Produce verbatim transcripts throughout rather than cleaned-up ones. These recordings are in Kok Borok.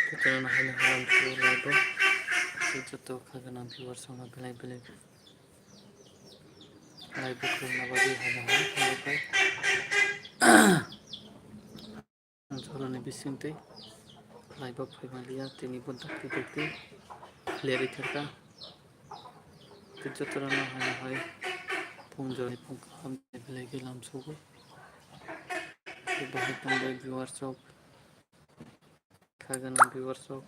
Jotono haino haino live o. Joto kha gwnang viewers rokno belai belai live o khulumna bagwi haino haino khlaibai. Ang jorani bisingtwi khlaiba phaimaliya, tini bo dakti dakti lerwi thangkha. Tei jotono haino hai phung jorani phung kaham belai khe lamsugo. Tei bahai tongbai viewers rok, kha gwnang viewers rok,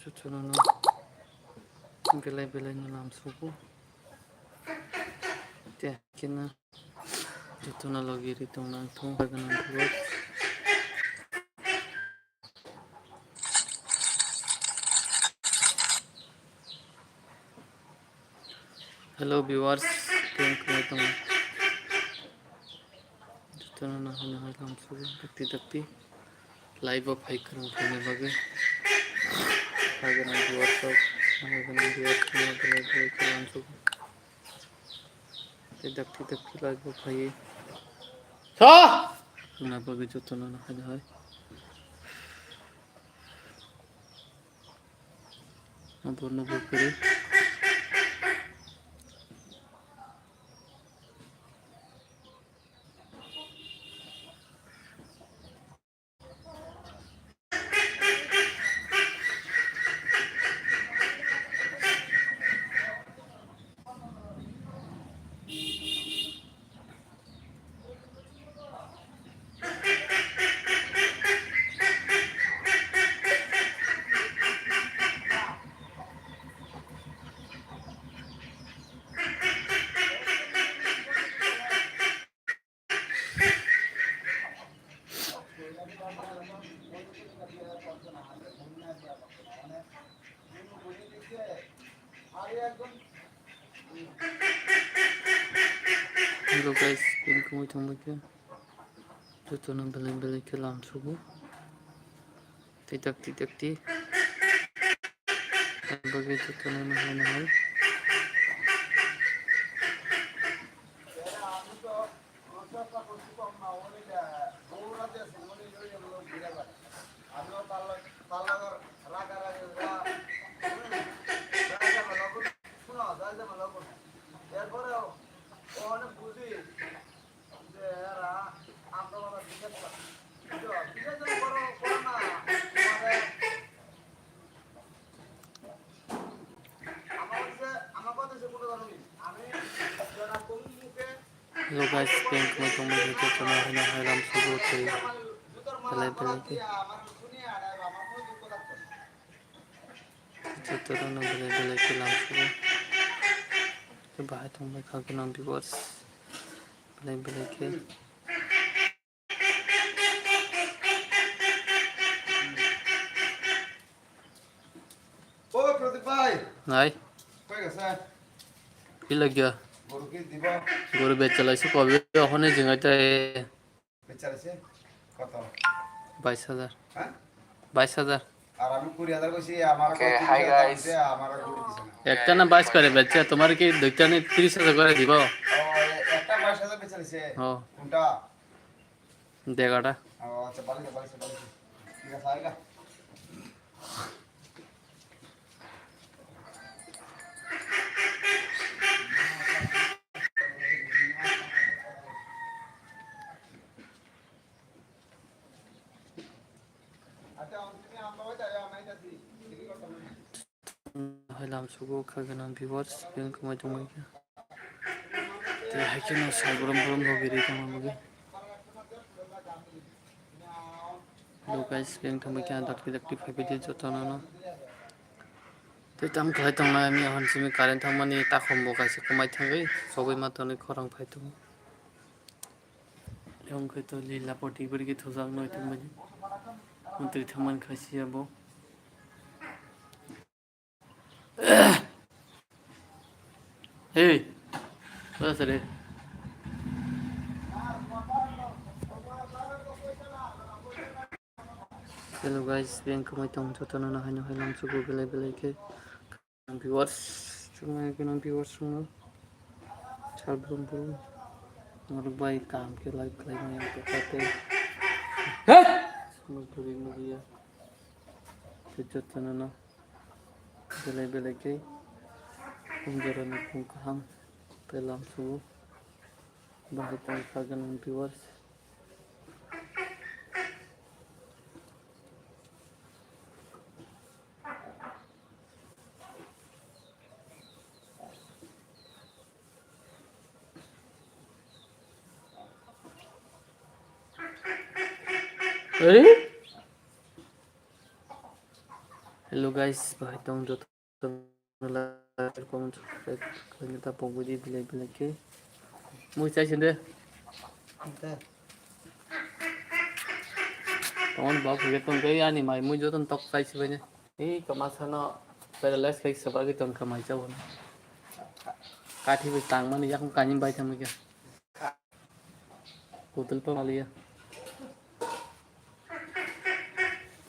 jotono belai belai no lamsugo. Tei khe no Jotono logi ri tong nang thung, kha gwnang viewers. Hello viewers, tong khlai tong. Jotono no haino hai lamsugo dakti dakti. Live o phai kwrwng phaina bagwi. Kha gwnang viewers rok, kha gwnang viewers rok, kha gwnang viewers rok, kha gwnang viewers rok. Tei dakti dakti live o phaiwi. Sa! Wngna bagwi jotono no hai hai. Abo no bo kwrwi. Hello guys, tini kwmwi tongbaikha. Jotono belai belai khe lamsugo. Tei dakti dakti. Ang bagwi jotono no hai no hai. Hello guys, prank mai tong mai jotono haino hai lamsugo tei belai belai khe jotono belai belai khe lamsugo. Bahai tong mai kha gwnang viewers belai belai khe. O Pradeep bhai. Nai. Koi gasa? Ki lagya? Goru ki diba? Goru bechalaise kobe ohone jingai tai. Bechalaise? Koto? Bais hajar. Ha? Bais hajar. Ar ami kuri hajar koisi, amar Okay, hi guys. Amar goru dise na. Ekta na bais kore bechche, tomar ki duita ne tris hajar kore dibo? O, ekta bais hajar bechalaise. O. Kunta? Degada. O, acha, balik, balik, balik. Thik ase, aega. Hai lamsugo kha gwnang viewers, prank mai tong mai kha. Tei hai kheno sal brum brum rok ri tongma bagwi. Hello guys, prank tong mai kha, dakti dakti phai baidi jotono no. Tei tam khlai tong nai, ami ahon simi current thangmani takhum bo kaisa kwmai thangwi sogwi ma tonwi khorang phai tongo. Ayang khe to lila poti bwrwi thujak noi thangmani. Montri thangmani khaisi abo. Hey, what's it? Hello guys, beng kwmai tong jotono no haino hai lamsugo belai belai khe. Viewers, chumai gwnang viewers rokno sal brum brum norok bai kaham khe like khlai maya tongkha tei Hey! Sumui turi nugya. Tei jotono no belai belai khe kunjorani kung kaham tei lamsugo. Bahai tong kha ganang viewers. Hello guys, bahai tong joto, like, comment, subscribe khlaina ta pogwi di, belai belai khe. Mui chai sinde. Tongmani bak hwnkhe tongkhe ani mai mui jotono tok chai sibaine. Ei kamasano paralyze khai swbagwi tongkha mai chao. Kathi bai tangmani yakung kani bai thamwi khe. Kutul pa maliya.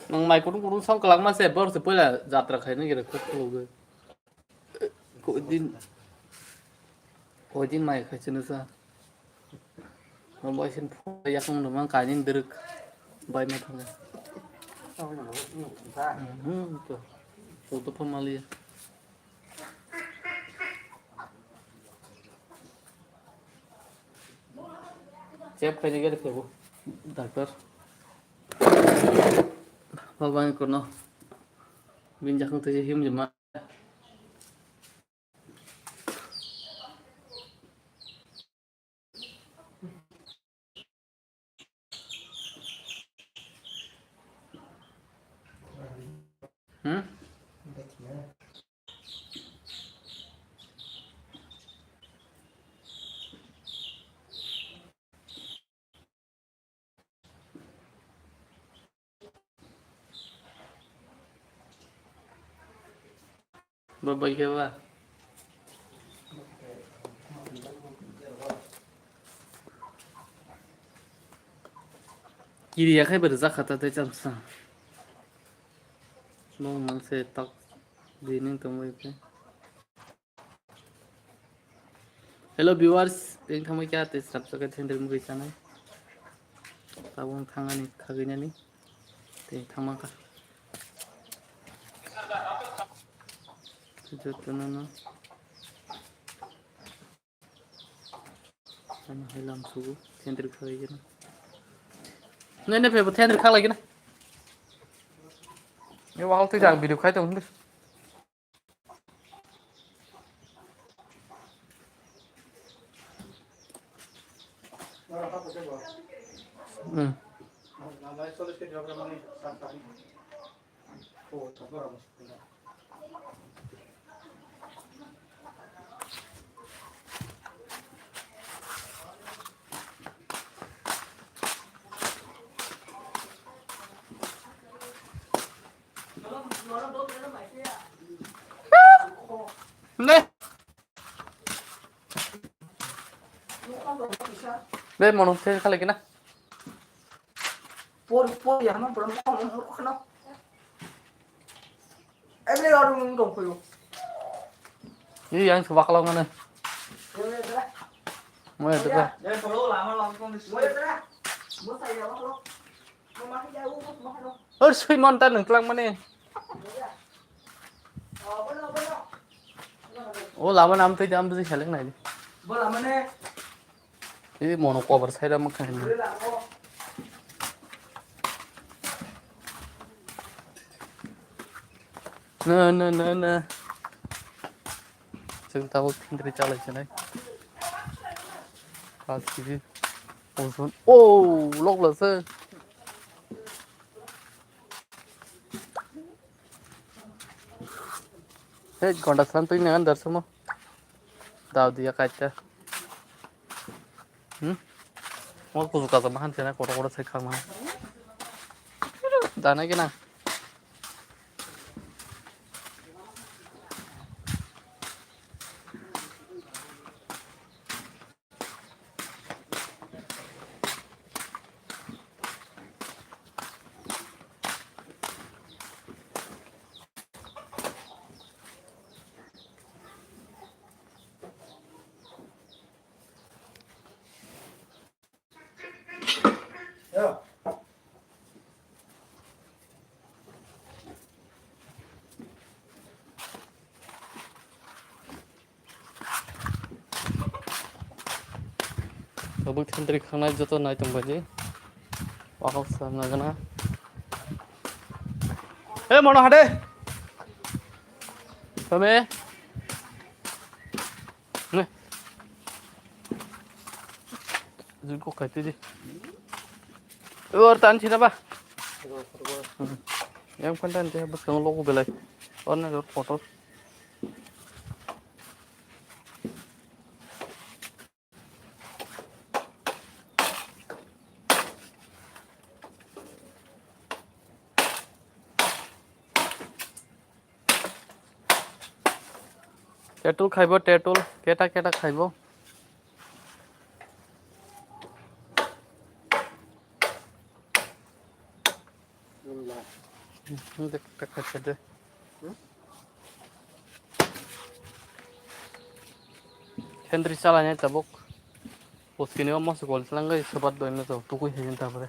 Nang mai kutung kutung song kelak ma se bor se poila jatra khai nang kira kuk kuk. Ko din, ko din mai khai chini sa. Mo bai sin phu yakung no mang kainin dirk bai ma thang. Hmm to. Kutul pa maliya. Check khai ni gari phebo, doctor. Babang kono bin jakang tei him jema. Hmm? Bo bai khe ba. Kiri ya khai ber jakha ta tei cham sa. Mo mang se tok di ning tong bai khe. Hello viewers, teng thamai kya te snapchat ke thendri mugui chanai. Tabung thangani khagui nani. Teng thangma kha. Jotono no. Ano hai lam sugu thendri khagui gana. Ne ne phebo thendri khaglai gana. Ye wahal tei jang video khai tong. Hmm. Le. Le, mono se khala kina. Por, por, ya, no, por, no, no, no, no. Ebe aro nung tong phaio. Ni yang se bakla ngane. Mo ya deba. Or sui mon ta nung tlang mane. O lama nam tei dam tei seleng nai. Bola mane. Ini mono cover saya dah makan ini. Na na na na. Sing tahu sendiri calai sini. Pas sini. Usun. Oh, lok lah se. Hei, gonda slam twi nang dar sumo. Dau dia kaita. Hmm? Mo kuzu kaza mahan sena koto koto sai khang mahan. Dana kena. Bo thentri khangnai joto nai tong baji. Wahok sam na gana. Eh, mono hade. Tame. Ne. Jun kok kai tidi. Or tan china ba. Yang phan tan te bus kang logo belai. Or na photo. Tetul khaibo, tetul. Keta, keta khaibo. Hmm, de, de, de, de. Hendri chalai nai tabuk. Poskini o mosok wal seleng gai sebat doi na tabuk tukui hai tabuk.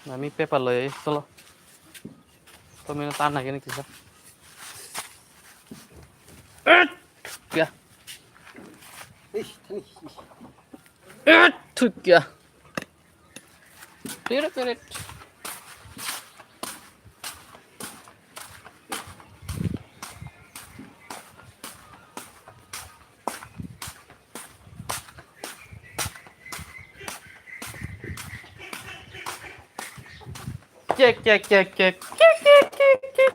Nami paper loi cholo. To mino tan nai kisa. Ya. Ish, thani, ish. Thuk ya. Pirit, pirit. Kek, kek, kek, kek. Kek, kek, kek, kek.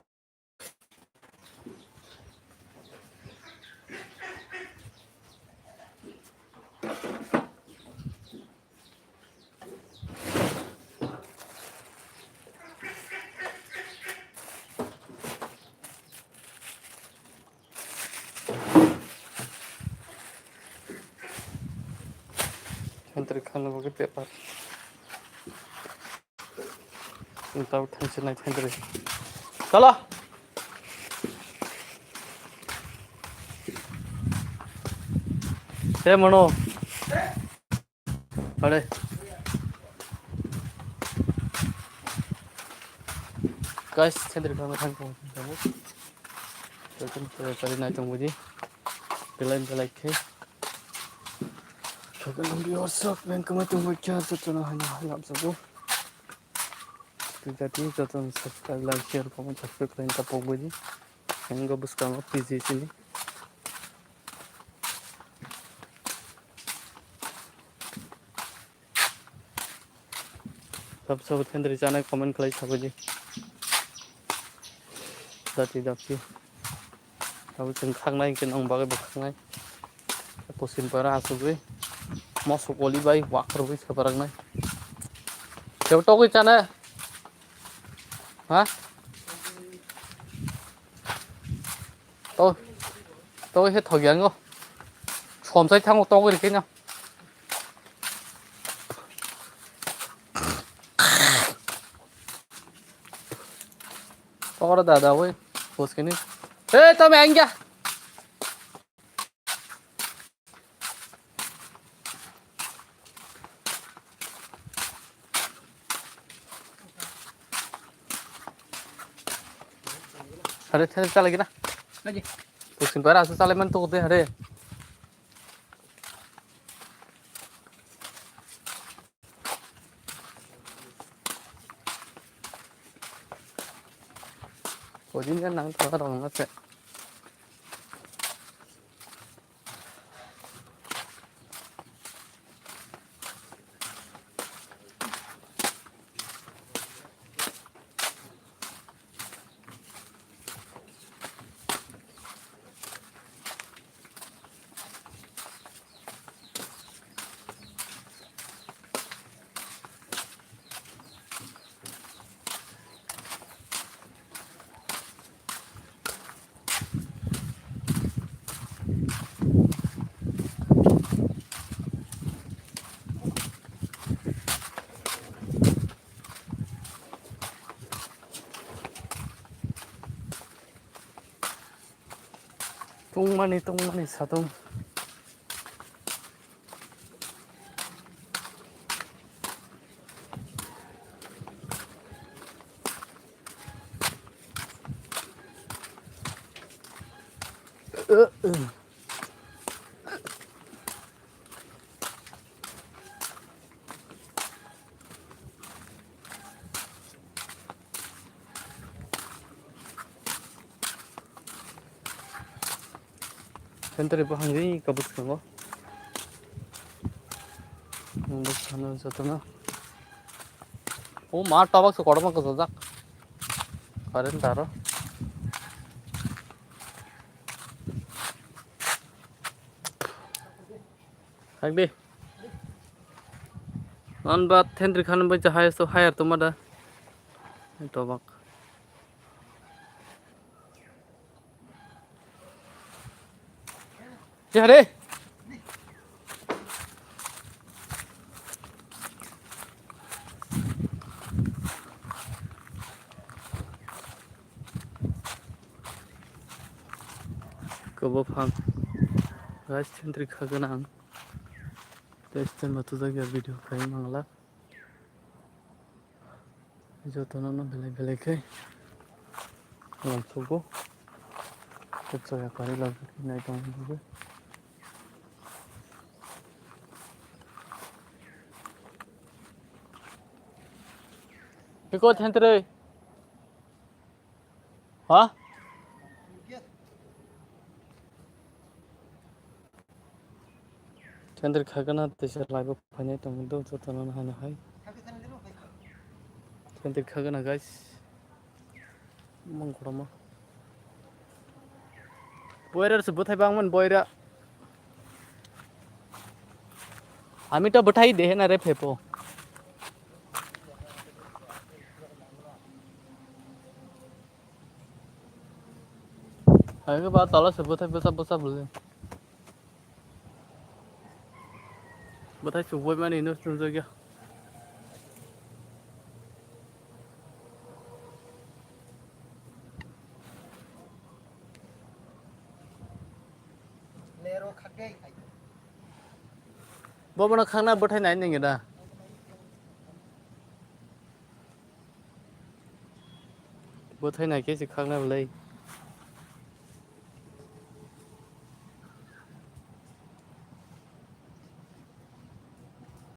Entry khanna bagwi paper. Tao thanse nai thanse. Chalo. He mano. Are. Guys, thanse khanna thang tong. Thanse khanna nai tong budi. Belai belai khe. Sokan nang biyor sok, nang kamai tong bai kya, jotono haino hai lamsago. Twi jati jotono subscribe, like, share, comment, subscribe khlai ta pok baji. Ang go bwskango P G C ni. Sab sab thendri chanai comment khlai sabaji. Dati dati. Abo chwng khaknai hwnkhe nwng bagwi bo khaknai. Posin para asugwi. Mosok oli bai wakhorwi sabaraknai. Kebo togwi chana? Ha? To, to he thogi ango. Somsai thango togwi rikhe no. Togora dada oi, poskini. Hey, tome angya. Hare, hare, chala gina. Lagi. Pusing bara, asal chala man tu de, hare. Kojin kan nang tengah orang ngasih. Tungmani, tungmani satung. Sentry bo hangwi ka bwskango. Ang bwskano jotono. O ma tobak se kotorma kwchajak. Current taro. Khakdi. Non ba sentry khan bai cha hai so higher to mada. Tobak. Chare. Kobo phang. Guys, sentry kha gwnang. Tei stand bo tujak ya video khai mangla. Jotono no belai belai khe lamsogo. Kutsa ya kari lagwi nai tong lagwi. Biko sentry. Ha? Sentry khagana tisa live o phainai tongdo jotono no haino hai. Sentry khagana guys. Mung khorokma. Boirer se bwthai bangmani boira. Ami to bwthai de na re phepo. Hai ba tala se bwthai bwsa bwsa bwle. Bwthai suboi mani no sumjagya. Bobono khakna bwthai nai nangya da. Bwthai nai khe se khakna bwlai.